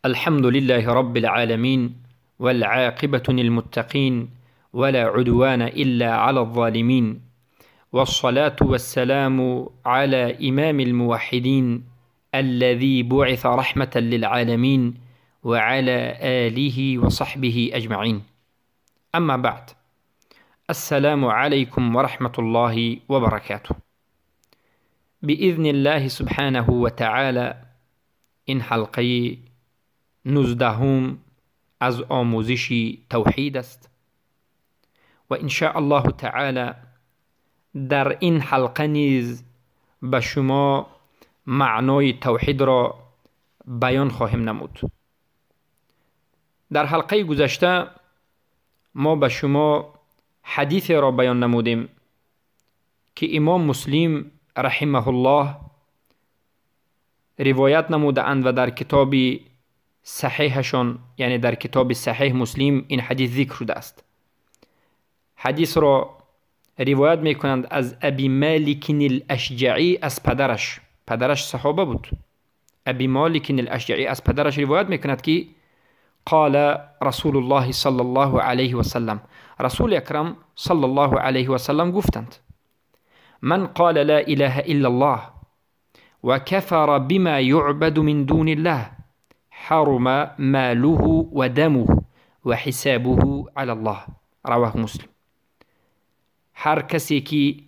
الحمد لله رب العالمين، والعاقبة للمتقين، ولا عدوان إلا على الظالمين، والصلاة والسلام على إمام الموحدين الذي بعث رحمة للعالمين وعلى آله وصحبه أجمعين. أما بعد، السلام عليكم ورحمة الله وبركاته. بإذن الله سبحانه وتعالى این حلقه 19 از آموزش توحید است و ان شاء الله تعالی در این حلقه نیز به شما معنای توحید را بیان خواهیم نمود. در حلقه گذشته ما به شما حدیث را بیان نمودیم که امام مسلم رحمه الله روایت نموده اند و در کتاب صحیحشان، یعنی در کتاب صحیح مسلم، این حدیث ذکر شده است. حدیث را روایت میکنند از ابی مالک الاشجعی از پدرش. پدرش صحابه بود. ابی مالک الاشجعی از پدرش روایت میکند که قال رسول الله صلی الله علیه و سلم، رسول اکرم صلی الله علیه و سلم گفتند: من قال لا اله الا الله وكفر بما يعبد من دون الله حرم ماله ودمه وحسابه على الله. رواه مسلم. هر کسی که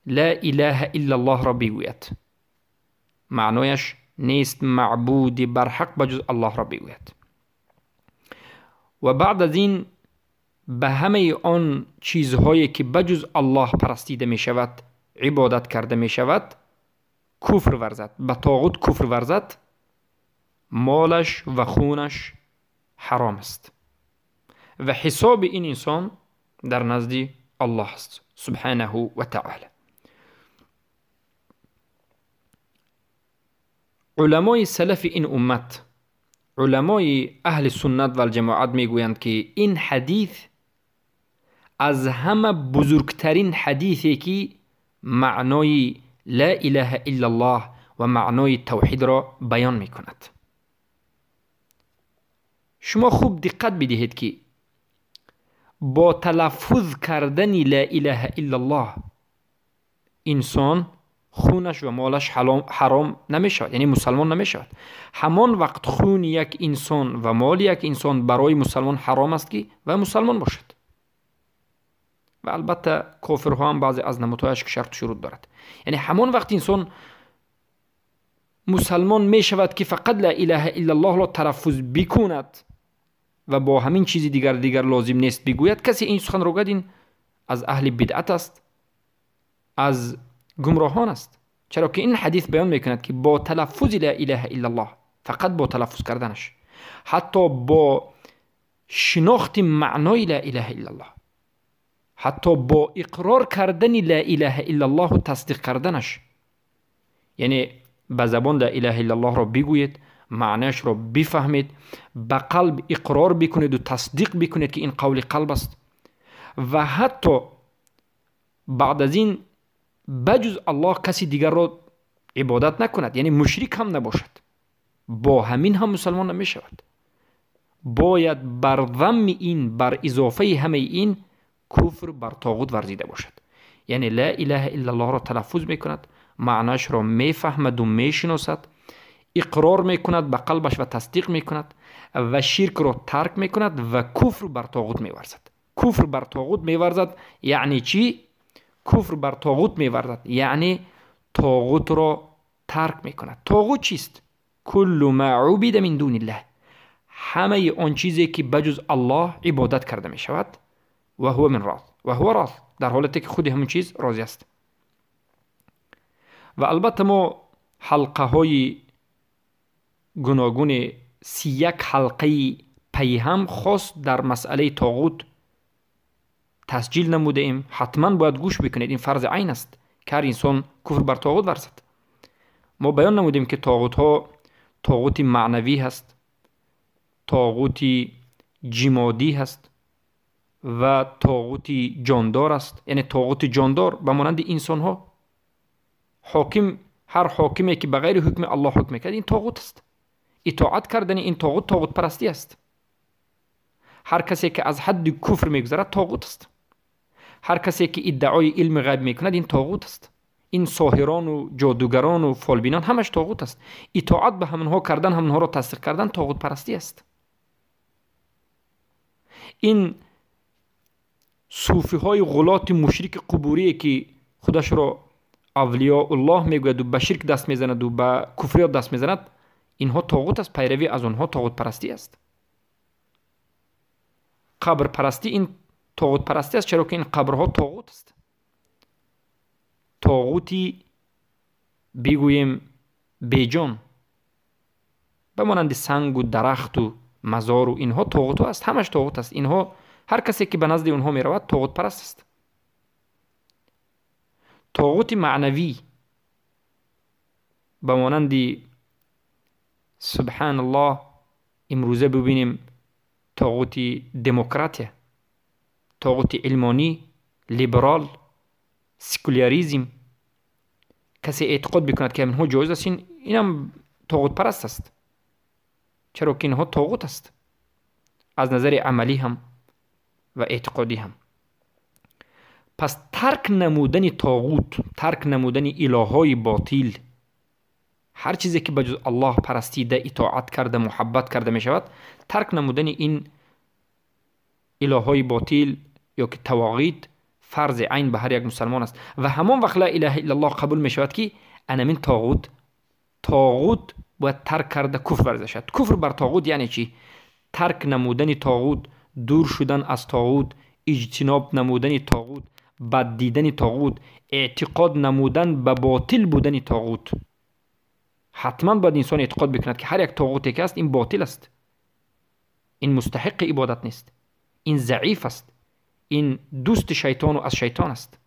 لا اله الا الله را بگوید، معنایش نیست معبود برحق بجز الله را بگوید، و بعد از این به همه آن چیزهایی که بجز الله پرستیده می شود، عبادت کرده می شود، کفر ورزد، به طاغوت کفر ورزد، مالش و خونش حرام است و حساب این انسان در نزد الله است سبحانه و تعالی. علمای سلف این امت، علمای اهل سنت و الجماعت میگویند که این حدیث از همه بزرگترین حدیثی که معنای لا اله الا الله و معنای توحید را بیان میکند. شما خوب دقت بدهید که با تلفظ کردن لا اله الا الله انسان خونش و مالش حرام نمی شود، یعنی مسلمان نمی شود. همان وقت خون یک انسان و مال یک انسان برای مسلمان حرام است که و مسلمان باشد. و البته کافرها هم بعضی از نمودهایش که شرط شروط دارد. یعنی همان وقت انسان مسلمان می شود که فقط لا اله الا الله را تلفظ بکند و با همین چیزی دیگر لازم نیست بگوید. کسی این سخن را گفت از اهل بدعت است، از گمراهان است. چرا که این حدیث بیان میکند که با تلفظ لا اله الا الله، فقط با تلفظ کردنش، حتی با شناخت معنای لا اله الا الله، حتی با اقرار کردن لا اله الا الله و تصدیق کردنش، یعنی به زبان لا اله الا الله را بگویید، معنیش را بفهمید، به قلب اقرار بکنید و تصدیق بکنید که این قول قلب است، و حتی بعد از این بجز الله کسی دیگر را عبادت نکند، یعنی مشرک هم نباشد، با همین هم مسلمان نمی شود. باید بر ضم این، بر اضافه همه این، کفر بر طاغوت ورزیده باشد. یعنی لا اله الا الله را تلفظ میکند، معناش را میفهمد و میشناسد، اقرار میکند به قلبش و تصدیق میکند و شرک را ترک میکند و کفر بر طاغوت میورزد. کفر بر طاغوت میورزد یعنی چی؟ کفر بر طاغوت میورزد یعنی طاغوت را ترک میکند. طاغوت چیست؟ کل ما عبد من دون الله، همه آن چیزی که بجز الله عبادت کرده میشود، و هو من راض، و هو راض، در حالتی که خود همون چیز راضی است. و البته ما حلقه های گوناگون 31 حلقه پی هم خاص در مسئله طاغوت تسجیل نموده ایم. حتما باید گوش بکنید، این فرض عین است که هر انسان کفر بر طاغوت ورزد. ما بیان نمودیم که طاغوت ها طاغوت معنوی هست، طاغوت جمادی هست و طاغوت جاندار است. یعنی طاغوت جاندار به مانند انسان ها، حاکم، هر حاکمی که بغیر حکم الله حکم میکرد این طاغوت است. Итоат кардани ин тоғут тоғутпарастӣ аст. Ҳар касе ки аз ҳадди куфр мегузарад, тоғут аст. Ҳар касе ки иддаои илми ғайб мекунад, ин тоғут аст. Ин соҳирону ҷодугарону фолбинон ҳамаш тоғут аст. Итоат ба ҳамонҳо кардан, ҳамонҳоро тасдиқ кардан тоғутпарастӣ аст. Ин суфиҳои ғулоти мушрики қубурие ки худашро авлиёуллоҳ мегӯяду ба ширк даст мезанаду ба куфриёт даст мезанад, инҳо тоғут аст. Пайравӣ аз онҳо тоғутпарастӣ аст. Қабрпарастӣ ин тоғутпарастӣ аст, чаро ки ин қабрҳо тоғут аст. Тоғути бигӯем беҷон, ба монанди сангу дарахту мазору инҳо тоғутҳо аст, ҳамаш тоғут аст. Инҳо ҳар касе ки ба назди онҳо меравад, тоғутпараст аст. Тоғути маънавӣ ба монанди, субҳаналлоҳ, имрӯза бибинем тоғути демократия, тоғути илмонӣ, либерал, секуляризм. Касе эътиқод бикунад ки инҳо ҷоиз аст, инам тоғутпараст аст, чаро ки инҳо тоғут аст аз назари амалӣ ҳам ва эътиқодӣ ҳам. Пас тарк намудани тоғут, тарк намудани илоҳҳои ботил, ҳар чизе ки ба ҷуз Аллоҳ парастида, итоат карда, муҳаббат карда мешавад, тарк намудани ин илоҳҳои ботил ё ки тавоғид фарзи айн ба ҳар як мусалмон аст. Ва ҳамон вақт ла илаҳа иллаллоҳ қабул мешавад ки анамин тоғут бояд тарк карда, куфр варзида шавад. Куфр бар тоғут яъне чӣ? Тарк намудани тоғут, дур шудан аз тоғут, иҷтиноб намудани тоғут, бад дидани тоғут, эътиқод намудан ба ботил будани тоғут. Ҳатман бояд инсон эътиқод бикунад ки ҳар як тоғуте ки аст, ин ботил аст, ин мустаҳиқи ибодат нест, ин заиф аст, ин дӯсти шайтону аз шайтон аст.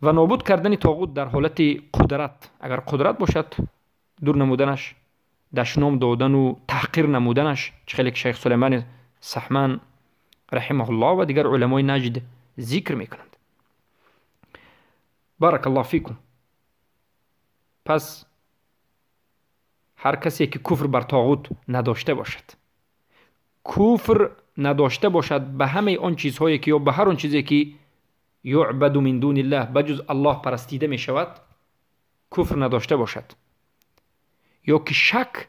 Ва нобуд кардани тоғут дар ҳолати қудрат, агар қудрат бошад, дур намуданаш, дашном додану таҳқир намуданаш, чӣ хеле ки шайх Сулаймани Саҳман раҳимаҳуллоҳ ва дигар уламои Наҷд зикр мекунанд. Баракаллоҳ фикум. Пас ҳар касе ки куфр бар тоғут надошта бошад, куфр надошта бошад ба ҳамаи он чизҳое ки ё ба ҳар он чизе ки юъбаду мин дуниллаҳ, ба ҷуз Аллоҳ парастида мешавад, куфр надошта бошад, ё ки шак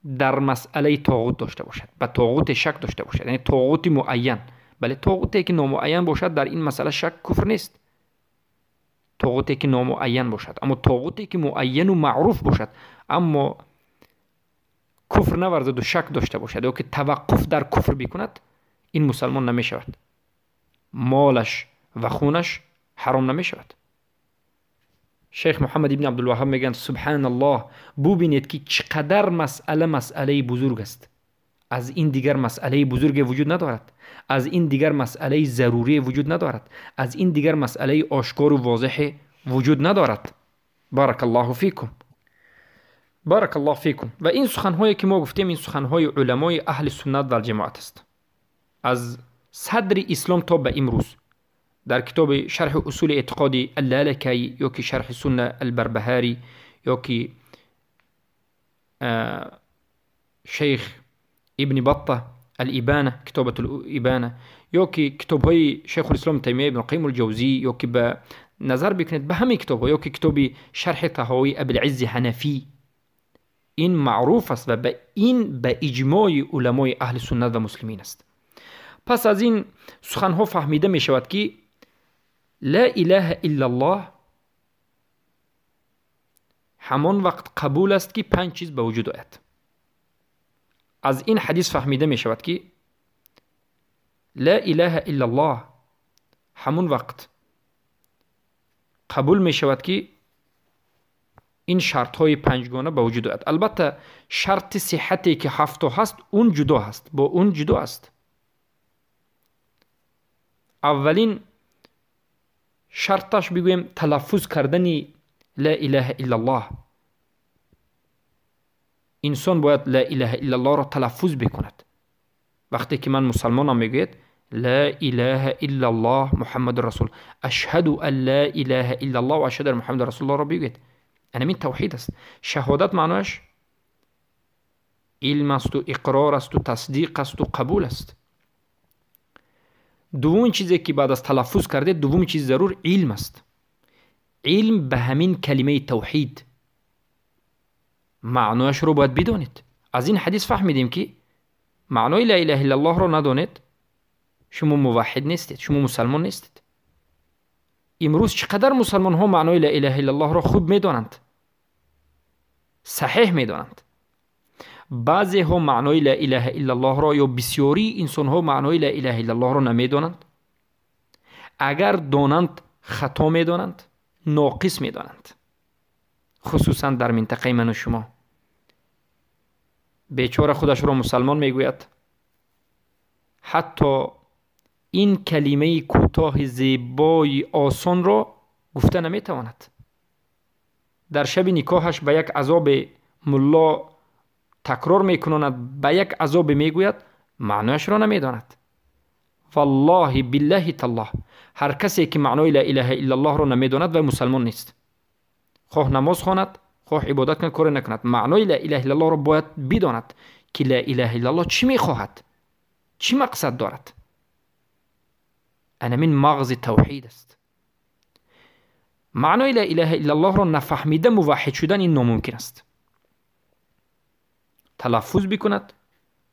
дар масъалаи тоғут дошта бошад, ба тоғуте шак дошта бошад, яъне тоғути муайян. Бале, тоғуте ки номуайян бошад, дар ин масъала шак куфр нест. Тоғуте ки номуайян бошад, аммо тоғуте ки муайяну маъруф бошад, аммо куфр наварзаду шак дошта бошад ё ки таваққуф дар куфр бикунад, ин мусалмон намешавад, молаш ва хунаш ҳаром намешавад. Шейх Муҳаммад ибни Абдулваҳҳоб мегӯянд: субҳаналлоҳ, бубинед ки чӣ қадар масъала масъалаи бузург аст. Аз ин дигар масъалаи бузурге вуҷуд надорад, аз ин дигар масъалаи зарурие вуҷуд надорад, аз ин дигар масъалаи ошкору возеҳе вуҷуд надорад. Баракаллоҳу фикум, баракаллоҳу фикум. Ва ин суханҳое ки мо гуфтем, ин суханҳои уламои аҳли суннат валҷамоат аст аз садри ислом то ба имрӯз. Дар китоби шарҳи усули эътиқоди Аллалакай ё ки шарҳи сунна Албарбаҳарӣ ё ки шейх Ибни Батта Алибана, китобатул Ибана, ё ки китобҳои Шейхулислом Таймия, Ибн Қайим Алҷавзӣ, ё ки ба назар бикунед ба ҳамаи китобҳо, ё ки китоби шарҳи Таҳовӣ Абилиззи Ҳанафӣ, ин маъруф аст ва ба ин ба иҷмои уламои аҳли суннат ва муслимин аст. Пас аз ин суханҳо фаҳмида мешавад ки ла илаҳа иллаллоҳ ҳамон вақт қабул аст ки панҷ чиз ба вуҷуд ояд. Аз ин ҳадис фаҳмида мешавад ки ла илаҳа иллаллоҳ ҳамон вақт қабул мешавад ки ин шартҳои панҷгона ба вуҷуд ояд. Албатта, шарти сиҳате ки ҳафто ҳаст, он ҷудо ҳаст, бо он ҷудо аст. Аввалин шарташ бигӯем талаффуз кардани ла илаҳа иллаллоҳ. Инсон бояд ла илаҳа иллаллоҳро талаффуз бикунад. Вақте ки ман мусалмонам мегӯяд ла илаҳа иллаллоҳ Муҳаммаду расул, ашҳаду ан ла илаҳа иллаллоҳ ва ашҳаду ан Муҳаммаду расулуллоҳро бигӯед. Ҳамин тавҳид аст. Шаҳодат маънояш илм асту, иқрор асту, тасдиқ асту, қабул аст. Дуввумин чизе ки баъд аз талаффуз кардед, дуввумин чизи зарур илм аст. Илм ба ҳамин калимаи тавҳид маънояшро бояд бидонед. Аз ин ҳадис фаҳмидем, ки маънои ла илаҳа иллаллоҳро надонед, шумо муваҳҳид нестед, шумо мусалмон нестед. Имрӯз чӣ қадар мусалмонҳо маънои ла илаҳа иллаллоҳро хуб медонанд, саҳеҳ медонанд. Баъзеҳо маънои ла илаҳа иллаллоҳро ё бисёрии инсонҳо маънои ла илаҳа иллаллоҳро намедонанд. Агар донанд, хато медонанд, ноқис медонанд. Хусусан дар минтақаи ману шумо. Бечора худашро мусалмон мегӯяд, ҳатто ин калимаи кӯтоҳи зебои осонро гуфта наметавонад. Дар шаби никоҳаш ба як азобе мулло такрор мекунонад, ба як азобе мегӯяд, маънояшро намедонад. Валлоҳи биллаҳи таллоҳ, ҳар касе ки маънои ла илаҳа иллаллоҳро намедонад, вай мусалмон нест. Хоҳ намоз хонад, хоҳ ибодат кунад, коре накунад, маънои ла илаҳа иллаллоҳро бояд бидонад, ки ла илаҳа иллаллоҳ чӣ мехоҳад, чӣ мақсад дорад. Анамин мағзи тавҳид аст. Маънои ла илаҳа иллаллоҳро нафаҳмида муваҳҳид шудан ин номумкин аст. Талаффуз бикунад,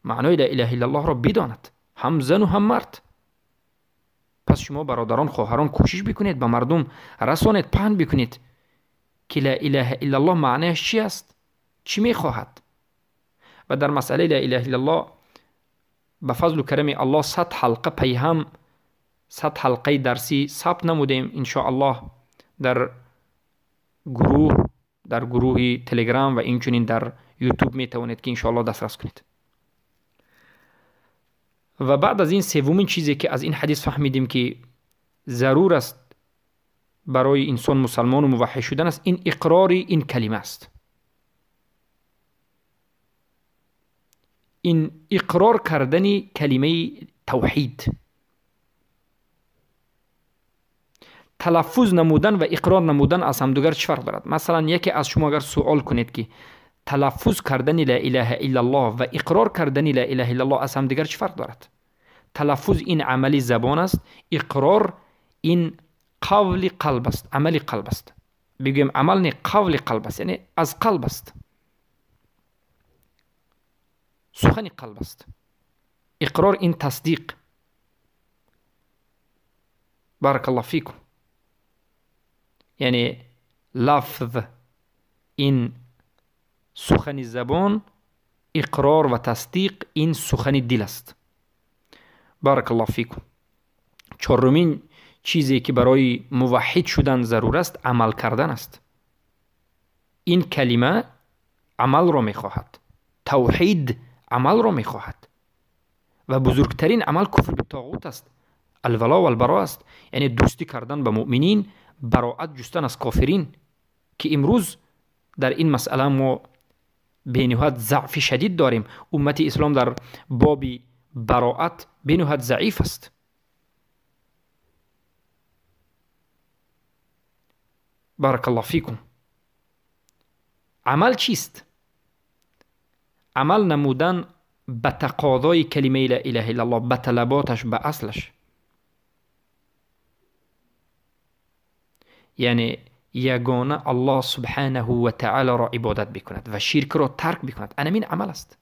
маънои ла илаҳа иллаллоҳро бидонад, ҳам зану ҳам мард. Пас шумо бародарон, хоҳарон, кӯшиш бикунед, ба мардум расонед, паҳн бикунед, ки ла илаҳа иллаллоҳ маънояш чи аст, чӣ мехоҳад. Ва дар масъалаи ла илаҳа иллаллоҳ ба фазлу карами Аллоҳ 100 ҳалқа пайҳам, 100 ҳалқаи дарсӣ сабт намудем. Иншоаллоҳ дар гурӯҳ, дар гурӯҳи Телеграм ва инчунин дар Ютуб метавонед, ки иншоаллоҳ дастрас кунед. Ва баъд аз ин севумин чизе ки аз ин ҳадис фаҳмидем, ки зарур аст барои инсон мусалмону муваҳҳид шудан аст, ин иқрори ин калима аст. Ин иқрор кардани калимаи тавҳид, талаффуз намудан ва иқрор намудан аз ҳамдигар чӣ фарқ дорад? Масалан, яке аз шумо агар суол кунед, ки талаффуз кардани ла илаҳа иллаллоҳ ва иқрор кардани ла илаҳа иллаллоҳ аз ҳамдигар чӣ фарқ дорад? Талаффуз ин амали забон аст, иқрор ин қавли қалб аст, амали қалб аст. Бигӯем амал не, қавли қалб аст, яъне аз қалб аст, сухани қалб аст. Иқрор ин тасдиқ. Баракаллоҳ фикум. Яъне лафз ин сухани забон, иқрор ва тасдиқ ин сухани дил аст. Баракаллоҳ фикум. Чорумин чизе ки барои муваҳҳид шудан зарур аст, амал кардан аст. Ин калима амалро мехоҳад, тавҳид амалро мехоҳад ва бузургтарин амал куфр битоғут аст, алвало валбаро аст, яъне дӯстӣ кардан ба муъминин, бароат ҷустан аз кофирин, ки имрӯз дар ин масъала мо бениҳоят заъфи шадид дорем. Уммати ислом дар боби бароат бениҳоят заиф аст. Баракаллоҳ фикум. Амал чист? Амал намудан ба тақозои калимаи ла илаҳа иллаллоҳ, ба талаботаш, ба аслаш. Яъне ягона Аллоҳ субҳанаҳу ва таолоро ибодат бикунад ва ширкро тарк бикунад. Анамин амал аст.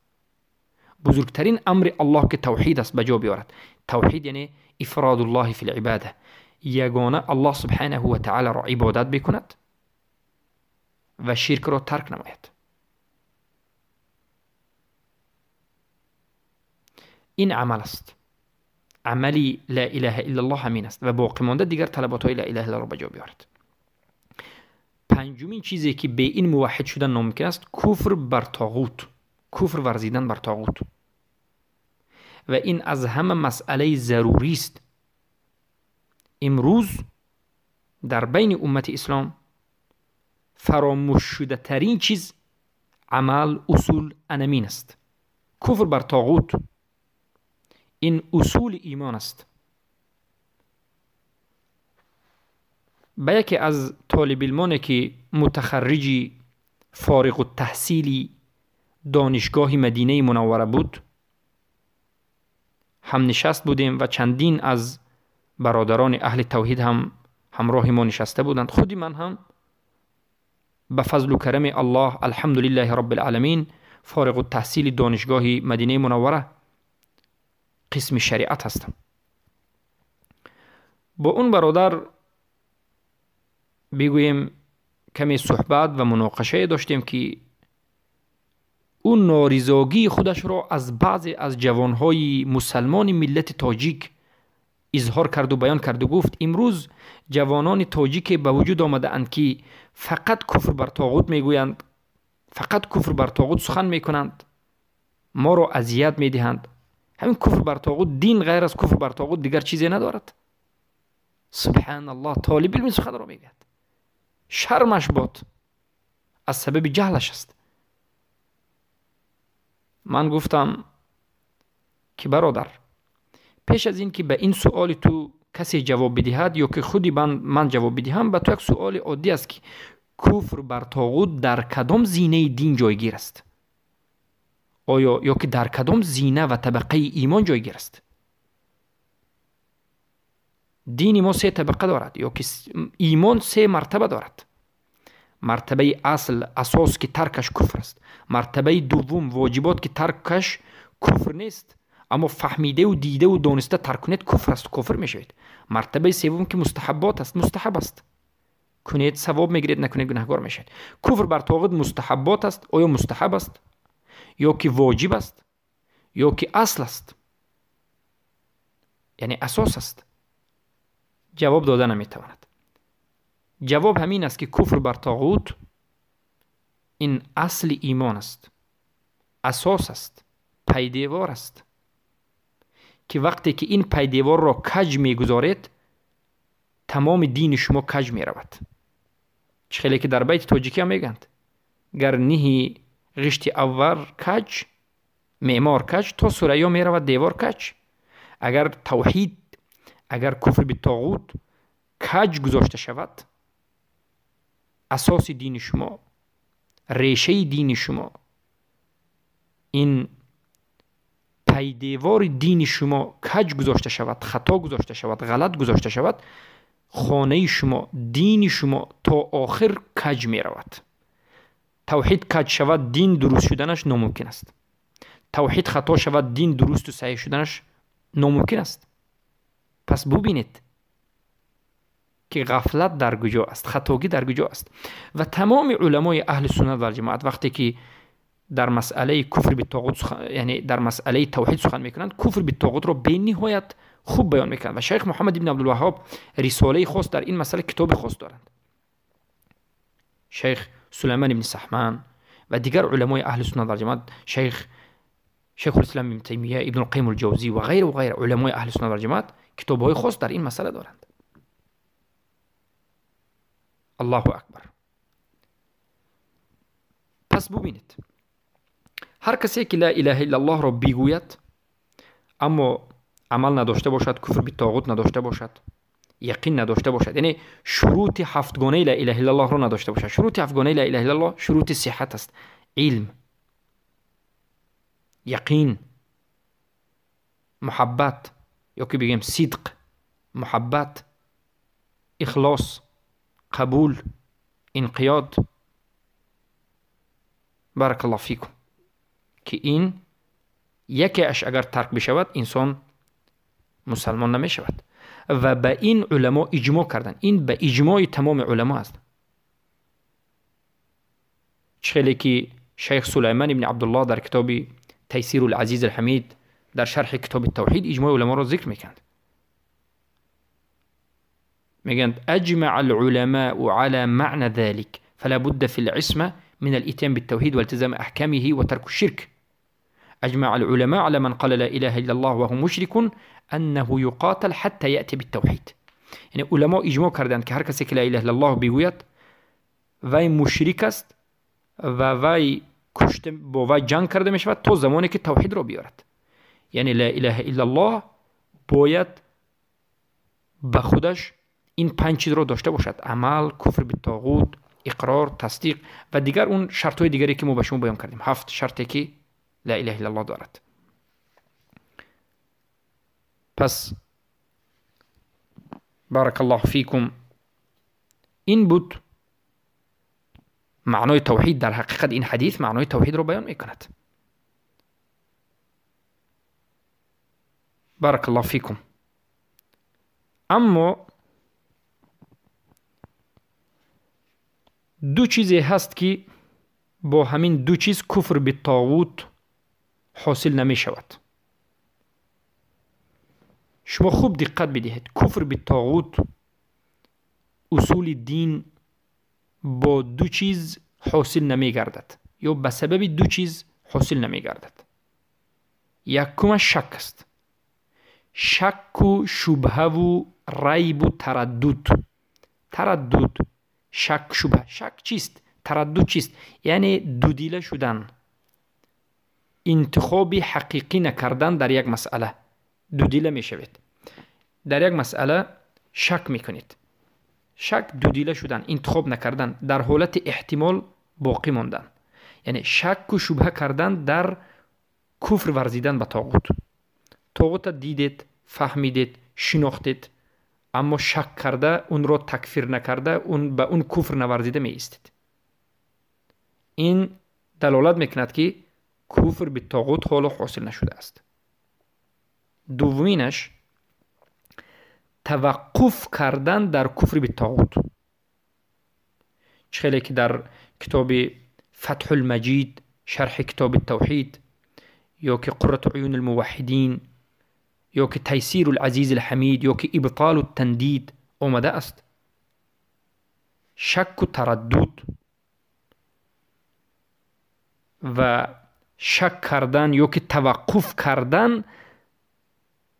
Бузургтарин амри Аллоҳ ки тавҳид аст ба ҷо биёрад. Тавҳид яъне ифродуллоҳи фил ибода, ягона Аллоҳ субҳанаҳу ва таолоро ибодат бикунад ва ширкро тарк намояд. Ин амал аст. Амали ла илаҳа иллаллоҳ ҳамин аст ва боқӣ монда дигар талаботҳои ла илаҳа иллаллоҳро ба ҷо биёрад. Панҷумин чизе ки бе ин муваҳҳид шудан номумкин аст, куфр бар тоғут, куфр варзидан бар тоғут. Ва ин аз ҳама масъалаи зарурист. Имрӯз дар байни уммати ислом фаромӯшшудатарин чиз амал, усул анамин аст. Куфр бар тоғут ин усули имон аст. به یکی از طالب علمانه که متخرج فارغ التحصیل دانشگاه مدینه منوره بود هم نشست بودیم و چندین از برادران اهل توحید هم همراه ما نشسته بودند. خودی من هم به فضل و کرم الله الحمدلله رب العالمین فارغ التحصیل دانشگاه مدینه منوره قسم شریعت هستم. با اون برادر بگوییم کمی صحبت و مناقشه داشتیم که اون نارضایتی خودش را از بعضی از جوانهای مسلمان ملت تاجیک اظهار کرد و بیان کرد و گفت امروز جوانان تاجیک به وجود آمده اند که فقط کفر بر طاغوت میگویند، فقط کفر بر طاغوت سخن میکنند، ما را اذیت میدهند. همین کفر بر طاغوت، دین غیر از کفر بر طاغوت دیگر چیزی ندارد. سبحان الله، طالب علم سخن را میگوید، شرمش باد، از سبب جهلش است. من گفتم که برادر، پیش از این که به این سوال تو کسی جواب بدهد یا که خودی من جواب بدهم، به تو یک سوال عادی است که کفر بر طاغوت در کدام زینه دین جایگیر است؟ آیا یا که در کدام زینه و طبقه ایمان جایگیر است؟ دین ما سه طبقه دارد، یا که ایمان سه مرتبه دارد. مرتبه اصل، اساس که ترکش کفر است. مرتبه دوم واجبات که ترکش کفر نیست، اما فهمیده و دیده و دانسته ترک کنید کفر است، کفر میشوید. مرتبه سوم که مستحبات است، مستحب است، کنید ثواب میگیرید، نکنید گناهگار میشوید. کفر بر طاغوت مستحبات است. آیا مستحب است یا که واجب است یا که اصل است، یعنی اساس است؟ جواب داده نمیتواند. جواب همین است که کفر بر طاغوت این اصل ایمان است، اساس است، پیدیوار است، که وقتی که این پیدیوار را کج میگذارید تمام دین شما کج میرود. چه خیلی که در بیت تاجیکی هم میگند، گر نهی غشت اول کج، معمار کج، تا ثریا میرود دیوار کج. اگر توحید، اگر کفر به طاغوت کج گذاشته شود، اساس دین شما، ریشه دین شما، این پیدیوار دین شما کج گذاشته شود، خطا گذاشته شود، غلط گذاشته شود، خانه شما، دین شما تا آخر کج می رود. توحید کج شود، دین درست شدنش ناممکن است. توحید خطا شود، دین درست و صحیح شدنش ناممکن است. پس ببینید که غفلت در کجا است، خطاگی در کجا است. و تمام علمای اهل سنت و جماعت وقتی که در مسئله کفر به طاغوت، یعنی در مسئله توحید سخن میکنند، کفر به طاغوت را به نهایت خوب بیان میکنند. و شیخ محمد ابن عبدالوهاب رساله خاص در این مسئله، کتاب خاص دارند. شیخ سلیمان ابن سحمان و دیگر علمای اهل سنت و جماعت، شیخ الاسلام ابن تیمیه، ابن القیم الجوزی و غیر و غیر علمای اهل سنت و جماعت کتاب‌های خاص در این مسئله دارند. الله اکبر. پس ببینید، هر کسی که لا اله الا الله را بگوید اما عمل نداشته باشد، کفر به طاغوت نداشته باشد، یقین نداشته باشد، یعنی شروط هفتگانه لا اله الا الله را نداشته باشد. شروط هفتگانه لا اله الا الله شروط صحت است: علم، یقین، محبت یا که بگیم صدق، محبت، اخلاص، قبول، انقیاد. بارک الله فیکم. که این یکی اش اگر ترک بشود انسان مسلمان نمی شود. و به این علما اجماع کردن، این به اجماع تمام علما است. چخیلی که شیخ سلیمان ابن عبدالله در کتاب تیسیر العزیز الحمید در شرح کتاب التوحید اجماع علما را ذکر میکند. میگند اجمع العلماء على معنى ذلك فلا بد في العصمة من الاتيان بالتوحيد والتزام احكامه وترك الشرك. اجمع العلماء على من قال لا اله الا الله وهو مشرك انه يقاتل حتى ياتي بالتوحيد. یعنی علما اجماع کردند که هر کسی که لا اله الا الله بگوید وی مشرک است و وی کشته با وی جنگ کرده می شود تا زمانی که توحید را بیارد. یعنی لا اله الا الله باید به خودش ин панҷ чизро дошта бошад: амал, куфр битоғут, иқрор, тасдиқ ва дигар он шартҳои дигаре ки мо ба шумо баён кардем. Ҳафт шарте ки ла илаҳа иллаллоҳ дорад. Пас баракаллоҳу фикум, ин буд маънои тавҳид. Дар ҳақиқат ин ҳадис маънои тавҳидро баён мекунад. Баракаллоҳу фикум. Аммо ду чизе ҳаст ки бо ҳамин ду чиз куфр битоғут ҳосил намешавад. Шумо хуб диққат бидиҳед. Куфр битоғут, усули дин бо ду чиз ҳосил намегардад ё ба сабаби ду чиз ҳосил намегардад. Якумаш шак аст. Шакку шубҳаву райбу тараддуд. Тараддуд, шак, шубҳа. Шак чист? Тараддуд чист? Яъне дудила шудан, интихоби ҳақиқӣ накардан дар як масъала. Дудила мешавед. Дар як масъала шак мекунед. Шак, дудила шудан, интихоб накардан, дар ҳолати эҳтимол боқӣ мондан. Яъне шакку шубҳа кардан дар куфр варзидан ба тоғут. Тоғута дидед, фаҳмидед, шинохтед, аммо шак карда, унро такфир накарда, ба он куфр наварзида меистед. Ин далолат мекунад ки куфр битоғут ҳоло ҳосил нашудааст. Дуввуминаш таваққуф кардан дар куфри битоғут. Чӣ хеле ки дар китоби Фатҳулмаҷид, шарҳи китоби тавҳид, ё ки Қуррату уюни лмуваҳҳидин, ё ки Тайсиру лазизи лҳамид, ё ки Ибтолу тандид омадааст. Шакку тараддуд ва шак кардан ё ки таваққуф кардан,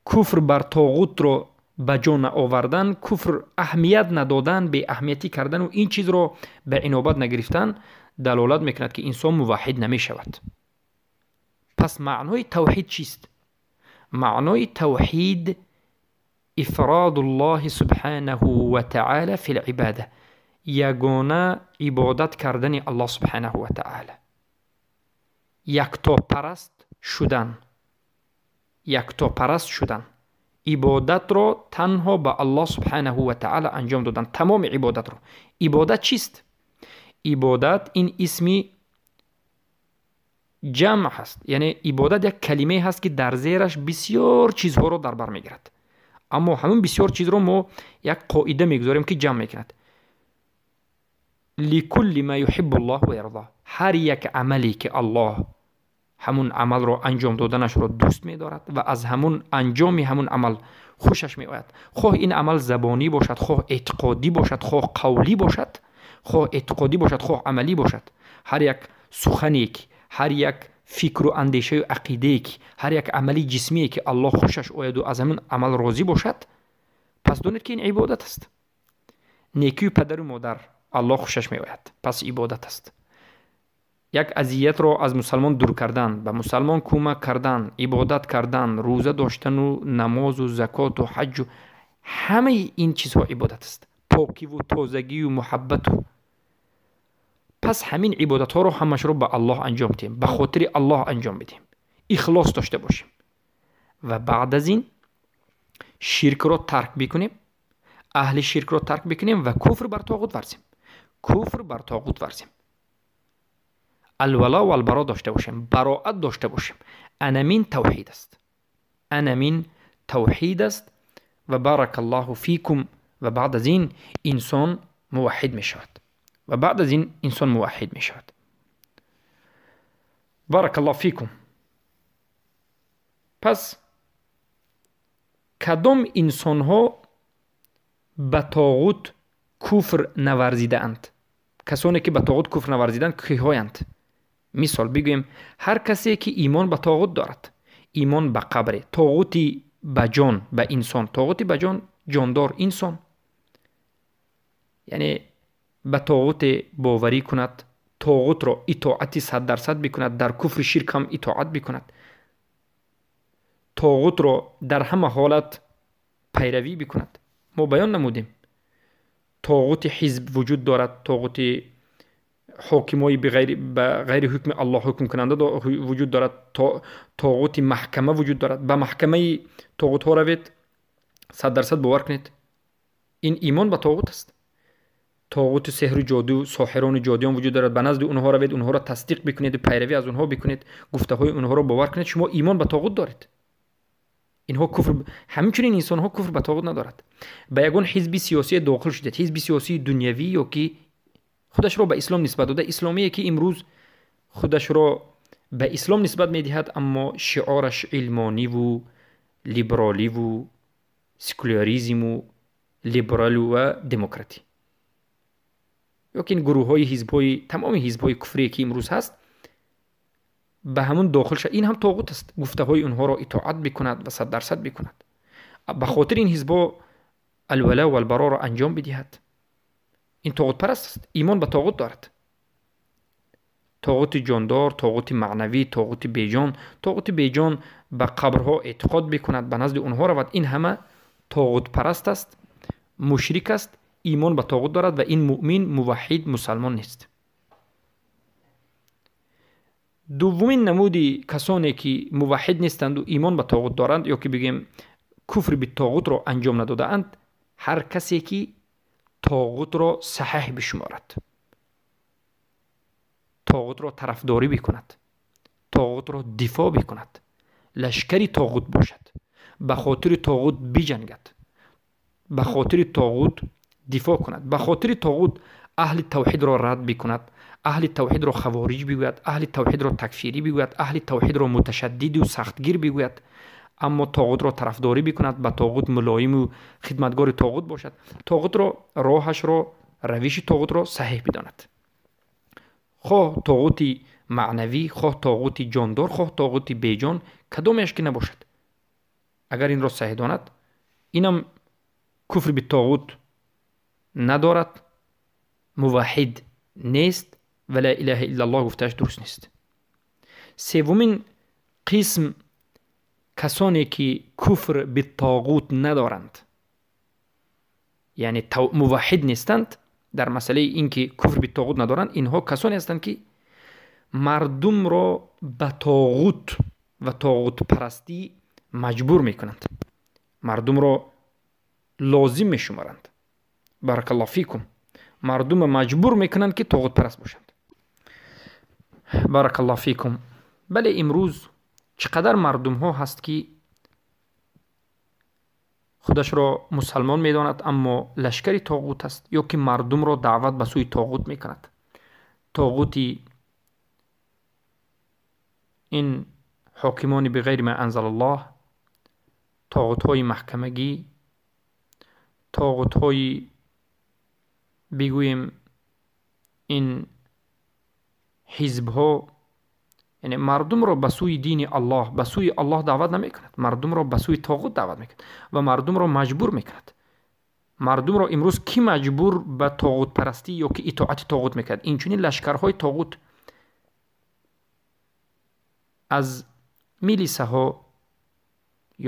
куфр бар тоғутро ба ҷо наовардан, куфр аҳамият надодан, беаҳамиятӣ кардану ин чизро ба инобат нагирифтан далолат мекунад ки инсон муваҳҳид намешавад. Пас маънои тавҳид чист? Маънои тавҳид ифродуллоҳи субҳанаҳу ва таъала фил ибода, ягона ибодат кардани Аллоҳ субҳанаҳу ва таъала, яктопараст шудан, яктопараст шудан, ибодатро танҳо ба Аллоҳ субҳанаҳу ва таъала анҷом додан, тамоми ибодатро. Ибодат чист? Ибодат ин исми ҷамъ ҳаст, яъне ибодат як калимае ҳаст ки дар зераш бисёр чизҳоро дар бар мегирад. Аммо ҳамин бисёр чизро мо як қоида мегузорем ки ҷамъ мекунад. Ликулли ма юҳиббу Аллоҳ ва ярзо, ҳар як амале ки Аллоҳ ҳамун амалро анҷом доданашро дӯст медорад ва аз ҳамун анҷоми ҳамун амал хушаш меояд, хоҳ ин амал забонӣ бошад, хоҳ эътиқодӣ бошад, хоҳ қавлӣ бошад, хоҳ эътиқодӣ бошад, хоҳ амалӣ бошад, ҳар як сухане ки, ҳар як фикру андешаю ақидае ки, ҳар як амали ҷисмие ки Аллоҳ хушаш ояду аз ҳамин амал розӣ бошад, пас донед ки ин ибодат аст. Некию падару модар Аллоҳ хушаш меояд, пас ибодат аст. Як азиятро аз мусалмон дур кардан, ба мусалмон кӯмак кардан, ибодат кардан, рӯза доштану намозу закоту ҳаҷҷу, ҳамаи ин чизҳо ибодат аст. Покиву тозагию муҳаббату. Пас ҳамин ибодатҳоро ҳамашро ба Аллоҳ анҷом диҳем, ба хотири Аллоҳ анҷом бидиҳем, ихлос дошта бошем ва баъд аз ин ширкро тарк бикунем, аҳли ширкро тарк бикунем ва куфр бар тоғут варзем. Куфр бар тоғут варзем. Алвало валбаро дошта бошем, бароат дошта бошем. Анамин тавҳид аст. Анамин тавҳид аст. Ва баракаллоҳу фикум. Ва баъд аз ин инсон муваҳҳид мешавад. Ва баъд аз ин инсон муваҳҳид мешавад. Баракаллоҳу фикум. Пас кадом инсонҳо ба тоғут куфр наварзидаанд? Касоне ки ба тоғут куфр наварзидаанд киҳоянд? Мисол бигӯем, ҳар касе ки имон ба тоғут дорад, имон ба қабре, тоғути ба ҷон, ба инсон, тоғути ба ҷон, ҷондор инсон, яъне ба тоғуте боварӣ кунад, тоғутро итоати 100% бикунад, дар куфри ширк ҳам итоат бикунад, тоғутро дар ҳама ҳолат пайравӣ бикунад. Мо баён намудем, тоғути ҳизб вуҷуд дорад, тоғути ҳокимои ба ғайри ҳукми Аллоҳ ҳукм кунанда вуҷуд дорад, тоғути маҳкама вуҷуд дорад. Ба маҳкамаи тоғутҳо равед, 100% бовар кунед, ин имон ба тоғут аст. Тоғути сеҳру ҷоду, соҳирону ҷодиён вуҷуд дорад. Ба назди онҳо равед, онҳоро тасдиқ бикунед, пайравӣ аз онҳо бикунед, гуфтаҳои онҳоро бовар кунед, шумо имон ба тоғут доред. Инҳо куфр, ҳамчунин инсонҳо куфр ба тоғут надорад. Ба ягон ҳизби сиёсие дохил шудед, ҳизби сиёсии дунявӣ ё ки худашро ба ислом нисбат дода, исломие ки имрӯз худашро ба ислом нисбат медиҳад, аммо шиораш илмониву либероливу секуляризму либералу ва демократӣ. Ё ки ин гурӯҳҳои ҳизбҳои, тамоми ҳизбҳои куфрие ки имрӯз ҳаст, ба ҳамун дохил шад, ин ҳам тоғут аст. Гуфтаҳои онҳоро итоат бикунад ва 100% бикунад. Ба хотири ин ҳизбҳо алвала валбароро анҷом бидиҳад. Ин тоғутпараст аст, имон ба тоғут дорад. Тоғути ҷондор, тоғути маънавӣ, тоғути беҷон. Тоғути беҷон ба қабрҳо эътиқод бикунад, ба назди онҳо равад. Ин ҳама тоғутпараст аст, мушрик аст, имон ба тоғут дорад ва ин муъмин, муваҳҳид, мусалмон нест. Дуввумин намуди касоне ки муваҳҳид нестанду имон ба тоғут доранд, ё ки бигӯем куфри битоғутро анҷом надодаанд, ҳар касе ки тоғутро саҳеҳ бишуморад, тоғутро тарафдорӣ бикунад, тоғутро дифоъ бикунад, лашкари тоғут бошад, ба хотири тоғут биҷангад, ба хотири тоғут дифоъ кунад, ба хотири тоғут аҳли тавҳидро рад бикунад, аҳли тавҳидро хавориҷ бигӯяд, аҳли тавҳидро такфирӣ бигӯяд, аҳли тавҳидро муташаддиду сахтгир бигӯяд, аммо тоғутро тарафдорӣ бикунад, ба тоғут мулоиму хидматгори тоғут бошад, тоғутро, роҳашро, равиши тоғутро саҳеҳ бидонад. Хоҳ тоғути маънавӣ, хоҳ тоғути ҷондор, хоҳ тоғути беҷон, кадомеаш ки набошад, агар инро саҳеҳ донад, инам куфр битоғут надорад, муваҳҳид нест ва ла илаҳа иллаллоҳ гуфтааш дуруст нест. Севумин қисм касоне ки куфр битоғут надоранд, яъне муваҳҳид нестанд, дар масъалаи ин ки куфр битоғут надоранд, инҳо касоне ҳастанд ки мардумро ба тоғут ва тоғутпарастӣ маҷбур мекунанд, мардумро лозим мешуморанд. Баракаллоҳ фикум. Мардумро маҷбур мекунанд ки тоғутпараст бошанд. Баракаллоҳ фикум. Бале, имрӯз чӣ қадар мардумҳо ҳаст ки худашро мусалмон медонад, аммо лашкари тоғут аст, ё ки мардумро даъват ба сӯи тоғут мекунад. Тоғути ин ҳокимони биғайри ма анзалаллоҳ, тоғутҳои маҳкамагӣ, тоғутҳои бигӯем ин ҳизбҳо, яъне мардумро ба сӯи дини Аллоҳ, ба сӯи Аллоҳ даъват намекунад, мардумро ба сӯи тоғут даъват мекунад ва мардумро маҷбур мекунад. Мардумро имрӯз кӣ маҷбур ба тоғутпарастӣ ё ки итоати тоғут мекунад? Инчунин лашкарҳои тоғут аз милисаҳо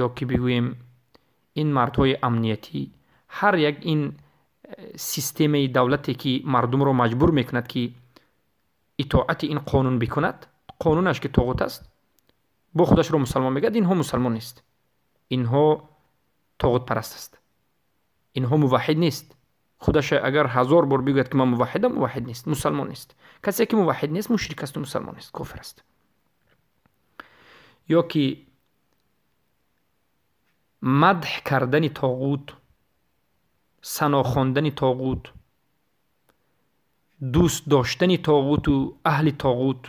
ё ки бигӯем ин мардҳои амниятӣ, ҳар як ин системаи давлате ки мардумро маҷбур мекунад ки итоати ин қонун бикунад, қонунаш ки тоғут аст, бо худашро мусалмон мегӯяд, инҳо мусалмон нест, инҳо тоғутпараст аст, инҳо муваҳҳид нест. Худаш агар 1000 бор бигӯяд ки ман муваҳҳидам, муваҳҳид нест, мусалмон нест. Касе ки муваҳҳид нест, мушрик асту мусалмон нест, кофир аст. Ё ки мадҳ кардани тоғут, сано хондани тоғут, дӯст доштани тоғуту аҳли тоғут,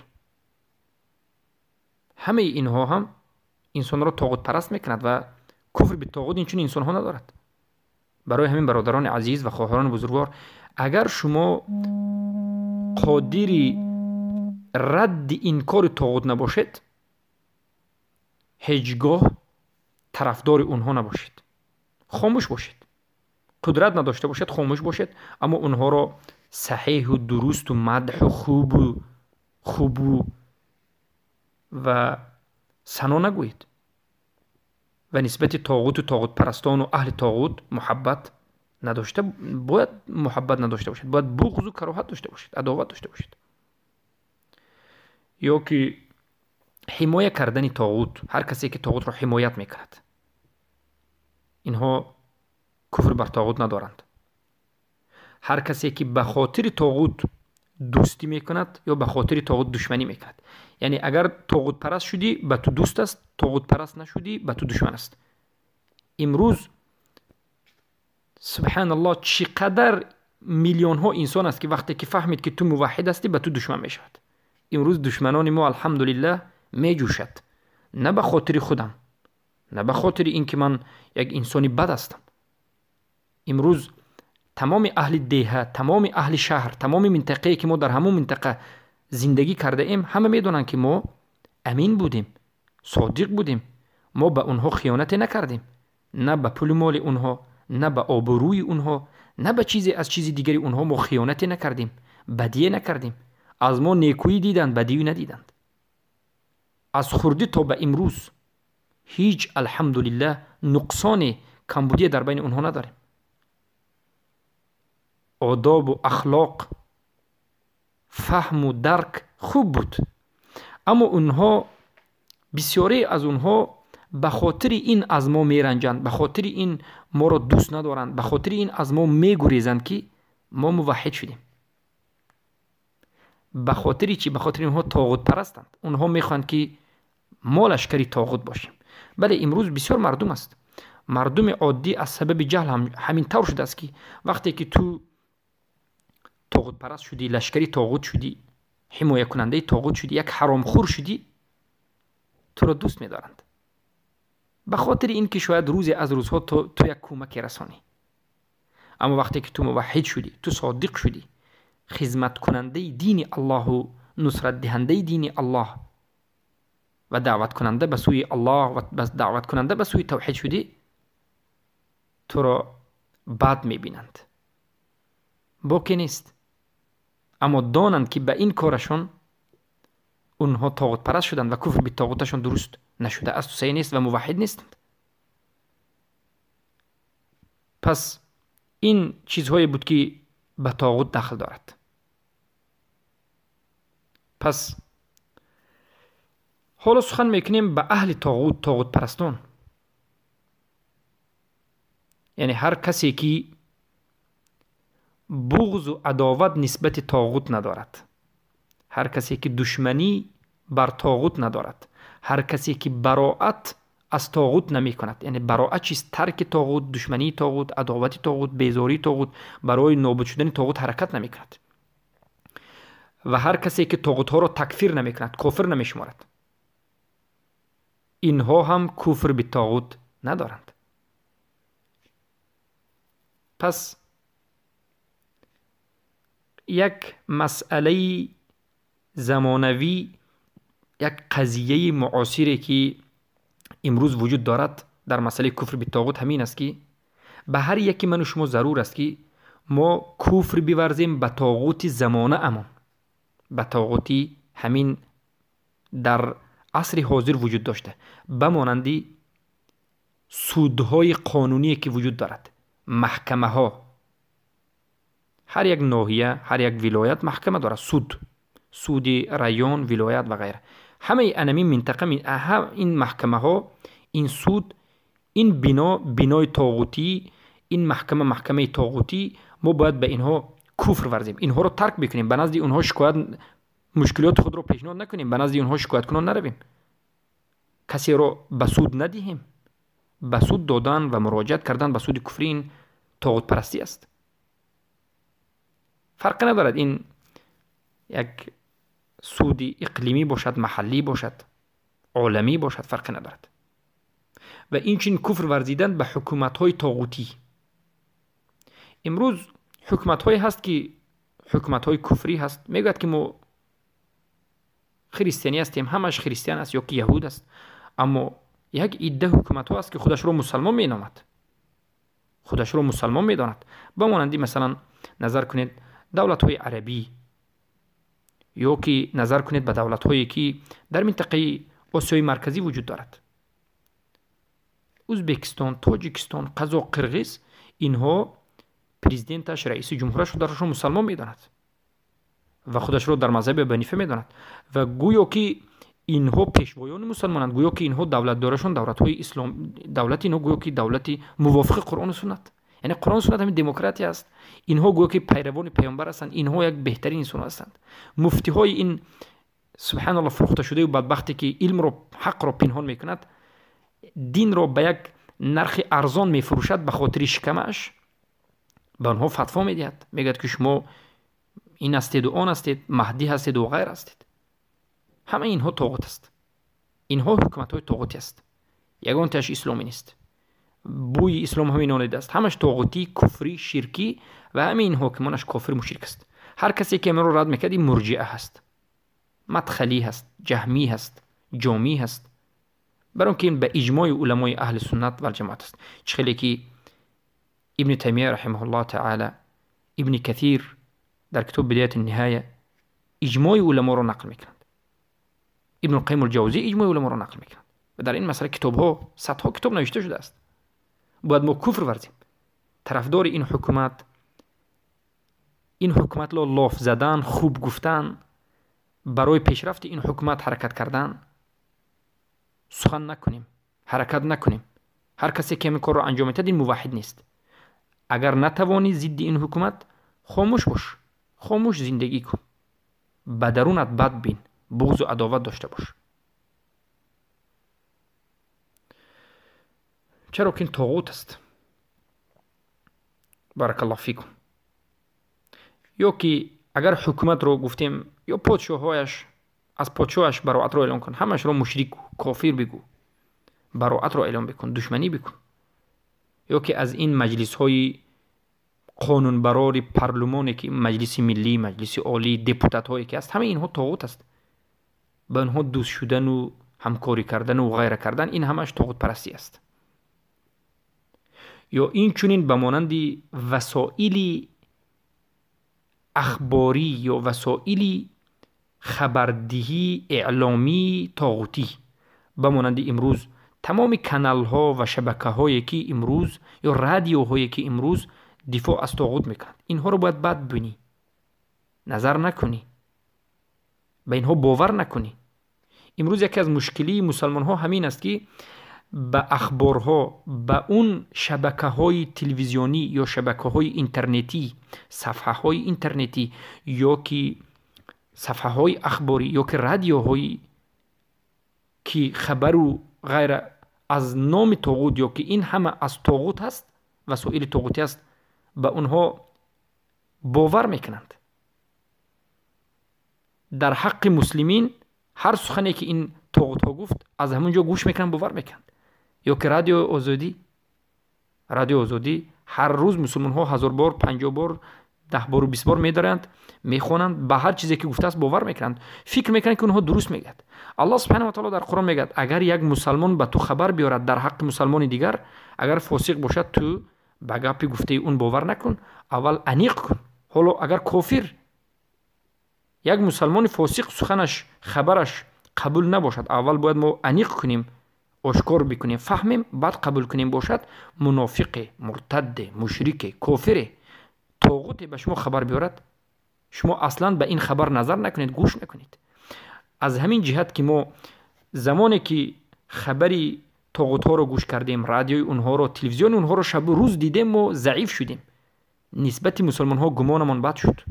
ҳамаи инҳо ҳам инсонро тоғутпараст мекунад ва куфр битоғут инчунин инсонҳо надорад. Барои ҳамин бародарони азиз ва хоҳарони бузургвор, агар шумо қодири радди инкори тоғут набошед, ҳеҷ гоҳ тарафдори онҳо набошед, хомӯш бошед. Қудрат надошта бошед, хомӯш бошед, аммо онҳоро саҳеҳу дурусту мадҳу хубу ва сано нагӯед ва нисбати тоғуту тоғутпарастону аҳли тоғут муҳаббат надошта бояд муҳаббат надошта бошад, бояд буғзу кароҳат дошта бошад, адоват дошта бошад. Ё ки ҳимоя кардани тоғут, ҳар касе ки тоғутро ҳимоят мекунад, инҳо куфр бар тоғут надоранд. Ҳар касе ки ба хотири тоғут дӯстӣ мекунад ё ба хотири тоғут душманӣ мекунад, яъне агар тоғутпараст шудӣ, ба ту дӯст аст, тоғутпараст нашудӣ, ба ту душман аст. Имрӯз субҳаналлоҳ чӣ қадар миллионҳо инсон аст, ки вақте ки фаҳмид, ки ту муваҳҳид ҳастӣ, ба ту душман мешавад. Имрӯз душманони мо алҳамдулиллаҳ меҷӯшад, на ба хотири худам, на ба хотири ин ки ман як инсони бад ҳастам. Имрӯз тамоми аҳли деҳа, тамоми аҳли шаҳр, тамоми минтақае ки мо дар ҳамон минтақа зиндагӣ кардаем, ҳама медонанд, ки мо амин будем, содиқ будем, мо ба онҳо хиёнате накардем, на ба пулу моли онҳо, на ба обрӯи онҳо, на ба чизе аз чизи дигари онҳо мо хиёнате накардем, бадие накардем. Аз мо некӯӣ диданд, бадиӣ надиданд. Аз хурдӣ то ба имрӯз ҳеҷ алҳамдулиллаҳ нуқсоне, камбудие дар байни онҳо надорем. Одобу ахлоқ, фаҳму дарк хуб буд, аммо онҳо, бисёре аз онҳо ба хотири ин аз мо меранҷанд, ба хотири ин моро дӯст надоранд, ба хотири ин аз мо мегурезанд, ки мо муваҳҳид шудем. Ба хотири чӣ? Ба хотири онҳо тоғутпарастанд. Онҳо мехоҳанд, ки мо лашкари тоғут бошем. Бале, имрӯз бисёр мардум аст, мардуми оддӣ аз сабаби ҷаҳл ҳамин тавр шудааст, ки вақте ки ту тоғутпараст шудӣ, лашкари тоғут шудӣ, ҳимоякунандаи тоғут шудӣ, як ҳаромхӯр шудӣ, туро дӯст медоранд, ба хотири ин ки шояд рӯзе аз рӯзҳо ту як кӯмаке расонӣ. Аммо вақте ки ту муваҳҳид шудӣ, ту содиқ шудӣ, хизматкунандаи дини Аллоҳу нусратдиҳандаи дини Аллоҳ ва даъваткунанда ба сӯи Аллоҳ ва даъваткунанда ба сӯи тавҳид шудӣ, туро бад мебинанд. Боке нест, аммо донанд, ки ба ин корашон онҳо тоғутпараст шуданд ва куфр битоғуташон дуруст нашуда аст, саҳеҳ нест ва муваҳҳид нестанд. Пас ин чизҳое буд, ки ба тоғут дахл дорад. Пас ҳоло сухан мекунем ба аҳли тоғут, тоғутпарастон, яъне ҳар касе ки буғзу адоват нисбати тоғут надорад, ҳар касе ки душманӣ бар тоғут надорад, ҳар касе ки бароат аз тоғут намекунад. Яъне бароат чист? Тарки тоғут, душмании тоғут, адовати тоғут, безории тоғут, барои нобуд шудани тоғут ҳаракат намекунад. Ва ҳар касе ки тоғутҳоро такфир намекунад, кофир намешуморад, инҳо ҳам куфр битоғут надоранд. Пас як масъалаи замонавӣ, як қазияи муосире ки имрӯз вуҷуд дорад дар масъалаи куфр битоғут ҳамин аст, ки ба ҳар яки ману шумо зарур аст, ки мо куфр биварзем ба тоғути замонаамон, ба тоғути ҳамин дар асри ҳозир вуҷуд дошта, ба монанди судҳои қонуние ки вуҷуд дорад, маҳкамаҳо. Ҳар як ноҳия, ҳар як вилоят маҳкама дорад, суд, суди район, вилоят ва ғайра. Ҳамаи анамин минтақа, ин маҳкамаҳо, ин суд, ин бино бинои тоғутӣ, ин маҳкама маҳкамаи тоғутӣ, мо бояд ба инҳо куфр варзем, инҳоро тарк бикунем, ба назди онҳо шикоят, мушкилоти худро пешниҳод накунем, ба назди онҳо шикояткунон наравем, касеро ба суд надиҳем. Ба суд додан ва муроҷиат кардан ба суди куфрӣ ин тоғутпарастӣ аст. Фарқе надорад, ин як суди иқлимӣ бошад, маҳаллӣ бошад, оламӣ бошад, фарқе надорад. Ва инчунин куфр варзидан ба ҳукуматҳои тоғутӣ. Имрӯз ҳукуматҳое ҳаст, ки ҳукуматҳои куфрӣ ҳаст, мегӯяд, ки мо христианӣ ҳастем, ҳамаш христиан аст ё ки яҳуд аст, аммо як идда ҳукуматҳо аст, ки худашро мусалмон меномад, худашро мусалмон медонад. Ба монанди масалан назар кунед давлатҳои арабӣ, ё ки назар кунед ба давлатҳое ки дар минтақаи Осиёи Марказӣ вуҷуд дорад: Ӯзбекистон, Тоҷикистон, Қазоқ, Қирғиз. Инҳо Президенташ, раиси ҷумҳураш худашро мусалмон медонад ва худашро дар мазҳаби Абу Ҳанифа медонад ва гӯё ки инҳо пешвоёни мусалмонанд, гӯё ки инҳо давлатдорашон давлатҳои ислом, давлати инҳо гӯё ки давлати мувофиқи Қуръону суннат, яъне Қуръону суннат ҳамин демократия аст. Инҳо гӯё ки пайравони паёмбар ҳастанд, инҳо як беҳтарин инсон ҳастанд. Муфтиҳои ин, субҳаналлоҳ, фурӯхташудаю бадбахте ки илмро, ҳақро пинҳон мекунад, динро ба як нархи арзон мефурӯшад ба хотири шикамааш, ба онҳо фатво медиҳад, мегӯяд ки шумо ин ҳастеду он ҳастед, маҳдӣ ҳастеду ғайр ҳастед. Ҳамаи инҳо тоғут аст. Инҳо ҳукуматҳои тоғутӣ аст, ягонтааш исломӣ нест. Бӯи ислом ҳамин онидааст. Ҳамаш тоғутӣ, куфрӣ, ширкӣ ва ҳамаи ин ҳокимонаш кофир, мушрик аст. Ҳар касе ки аминро рад мекард, ин мурҷиа ҳаст, мадхалӣ ҳаст, ҷаҳмӣ ҳаст, ҷомӣ ҳаст. Бар он ки ин ба иҷмои уламои аҳли суннат валҷамоат аст. Чӣ хеле ки Ибни Таймия раҳимаҳуллоҳ таала, Ибни Катир дар китоби Бидояти Ниҳоя иҷмои уламоро нақл мекунанд, Ибну Қайим Алҷавзӣ иҷмои уламоро нақл мекунанд ва дар ин масъала китобҳо, садҳо китоб навишта шудааст. Бояд мо куфр варзем. Тарафдори ин ҳукумат, ин ҳукуматро лоф задан, хуб гуфтан, барои пешрафти ин ҳукумат ҳаракат кардан сухан накунем, ҳаракат накунем. Ҳар касе ки ҳамин корро анҷом медиҳад, ин муваҳҳид нест. Агар натавонӣ зидди ин ҳукумат, хомӯш бош, хомӯш зиндагӣ кун, ба дарунат бад бин, буғзу адоват дошта бош. Чаро ки ин тоғут аст. Баракаллоҳ фикум. Ё ки агар ҳукуматро гуфтем, ё подшоҳояш, аз подшоҳаш бароатро эълон кун, ҳамашро мушрик, кофир бигӯ, бароатро эълон бикун, душманӣ бикун. Ё ки аз ин маҷлисҳои қонунбарори парлумоне ки маҷлиси миллӣ, маҷлиси олӣ, депутатҳое ки аст, ҳамаи инҳо тоғут аст. Ба онҳо дӯст шудану ҳамкорӣ кардану ғайра кардан, ин ҳамааш тоғутпарастӣ аст. Ё инчунин ба монанди васоили ахборӣ ё васоили хабардиҳӣ, эъломии тоғутӣ, ба монанди имрӯз тамоми каналҳо ва шабакаҳое ки имрӯз ё радиоҳое ки имрӯз дифоъ аз тоғут мекунанд, инҳоро бояд бад бинӣ, назар накунӣ, ба инҳо бовар накунӣ. Имрӯз яке аз мушкилии мусалмонҳо ҳамин аст ки ба ахборҳо, ба он шабакаҳои телевизионӣ ё шабакаҳои интернетӣ, сафҳаҳои интернетӣ ё ки сафҳаҳои ахборӣ ё ки радиоҳои ки хабару ғайра аз номи тоғут ё ки ин ҳама аз тоғут ҳаст, васоили тоғутӣ аст, ба онҳо бовар мекунанд. Дар ҳаққи муслимин ҳар сухане ки ин тоғутҳо гуфт, аз ҳамон ҷо гӯш мекунанд, бовар мекунанд. Ё ки радиои Озодӣ, радиои Озодӣ ҳар рӯз мусулмонҳо 1000 бор, 50 бор, 10 бору 20 бор медаранд, мехонанд, ба ҳар чизе ки гуфтааст бовар мекунанд, фикр мекунанд ки онҳо дуруст мегӯяд. Аллоҳ субҳанаҳу ва таоло дар Қуръон мегӯяд: агар як мусалмон ба ту хабар биёрад дар ҳаққи мусалмони дигар, агар фосиқ бошад, ту ба гапи гуфтаи он бовар накун, аввал аниқ кун. Ҳоло агар кофир, як мусалмони фосиқ суханаш, хабараш қабул набошад, аввал бояд мо аниқ кунем, ошкор бикунем, фаҳмем, баъд қабул кунем. Бошад мунофиқе, муртадде, мушрике, кофире, тоғуте ба шумо хабар биёрад, шумо аслан ба ин хабар назар накунед, гӯш накунед. Аз ҳамин ҷиҳат ки мо замоне ки хабари тоғутҳоро гӯш кардем, радиои онҳоро, телевизиони онҳоро шабу рӯз дидем, мо заиф шудем. Нисбати мусулмонҳо гумонамон бад шуд.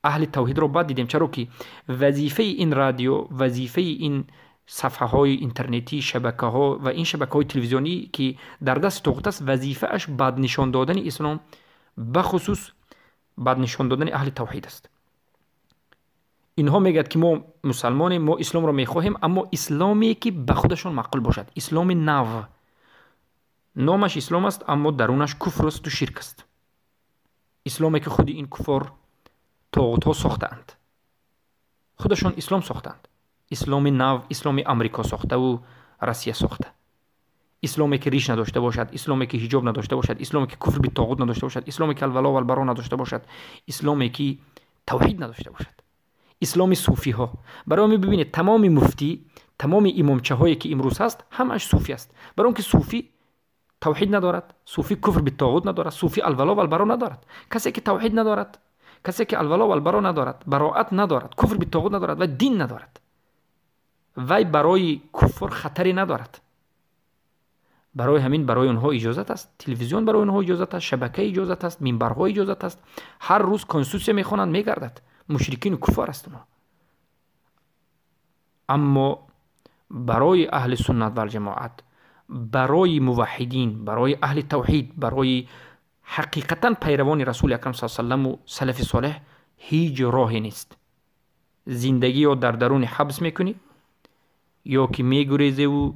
Аҳли тавҳидро бад дидем, чаро ки вазифаи ин радио, вазифаи ин сафҳаҳои интернетӣ, шабакаҳо ва ин шабакаҳои телевизионӣ ки дар дасти тоғут аст, вазифааш бад нишон додани ислом, бахусус бад нишон додани аҳли тавҳид аст. Инҳо мегӯяд ки мо мусалмонем, мо исломро мехоҳем, аммо исломе ки ба худашон маъқул бошад, исломи нав. Номаш ислом аст, аммо дарунаш куфр асту ширк аст. Исломе ки худи ин куфор, тоғутҳо сохтаанд, худашон ислом сохтаанд. Исломи нав, исломи Амрико сохтаву Россия сохта, исломе ки риш надошта бошад, исломе ки ҳиҷоб надошта бошад, исломе ки куфр битоғут надошта бошад, исломе ки алвало валбаро надошта бошад, исломе ки тавҳид надошта бошад, исломи суфиҳо. Барои ҳамин бибинед, тамоми муфтӣ, тамоми имомчаҳое ки имрӯз ҳаст, ҳамааш суфӣ аст. Барои он ки суфӣ тавҳид надорад, суфӣ куфр битоғут надорад, суфӣ алвало валбаро надорад. Касе ки тавҳид надорад, касе ки алвало валбаро надорад, бароат надорад, куфр битоғут надорад ва дин надорад, вай барои куфр хатаре надорад. Барои ҳамин барои онҳо иҷозат аст, телевизион барои онҳо иҷозат аст, шабака иҷозат аст, минбарҳо иҷозат аст. Ҳар рӯз конститутсия мехонанд, мегардад. Мушрикину куффор аст онҳо. Аммо барои аҳли суннат валҷамоат, барои муваҳҳидин, барои аҳли тавҳид, барои ҳақиқатан пайравони расули акрам с салламу салафи солеҳ ҳеҷ роҳе нест. Зиндагӣ ё дар даруни ҳабс мекунӣ, ё ки мегурезеву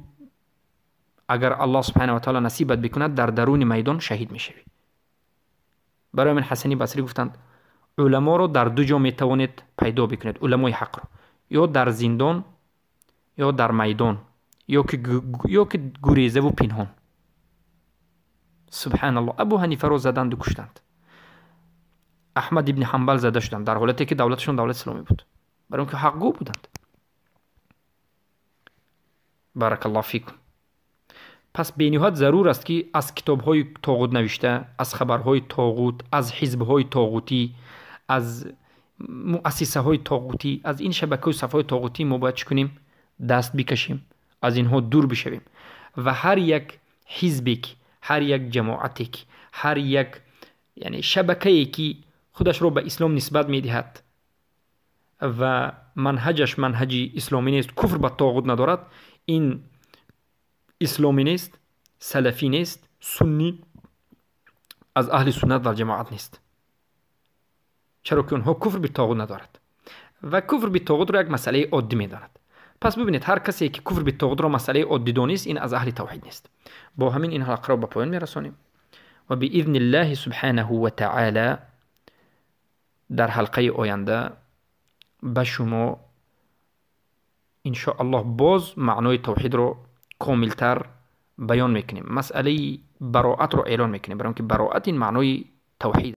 агар аллоҳ субҳана ва таъоло насибат бикунад, дар даруни майдон шаҳид мешавӣ. Барои ҳамин Ҳасани Басрӣ гуфтанд: уламоро дар ду ҷо метавонед пайдо бикунед, уламои ҳақро, ё дар зиндон, ё дар майдон, ё ки гурезаву пинҳон. Субҳаналлоҳ, Абу Ҳанифаро заданду куштанд, Аҳмад ибни Ҳамбал зада шуданд дар ҳолате ки давлаташон давлати исломӣ буд, барои он ки ҳақгӯ буданд. Баракаллоҳ фикум. Пас бениҳоят зарур аст, ки аз китобҳои тоғут навишта, аз хабарҳои тоғут, аз ҳизбҳои тоғутӣ, аз муассисаҳои тоғутӣ, аз ин шабакаҳои сафҳаҳои тоғутӣ мо бояд чӣ кунем? Даст бикашем, аз инҳо дур бишавем. Ва ҳар як ҳизбе ки, ҳар як ҷамоате ки, ҳар як яъне шабакае ки худашро ба ислом нисбат медиҳад ва манҳаҷаш манҳаҷи исломӣ нест, куфр ба тоғут надорад, ин исломӣ нест, салафӣ нест, суннӣ аз аҳли суннат ва ҷамоат нест. Чаро ки онҳо куфр битоғут надорад ва куфр битоғутро як масъалаи оддӣ медонад. Пас бибинед, ҳар касе ки куфр битоғутро масъалаи оддӣ донист, ин аз аҳли тавҳид нест. Бо ҳамин ин ҳалқаро ба поён мерасонем ва биизни ллаҳи субҳанаҳу ва таъала дар ҳалқаи оянда ба шумо иншоаллоҳ боз маънои тавҳидро комилтар баён мекунем, масъалаи бароатро эълон мекунем, барои он ки бароат ин маънои тавҳид.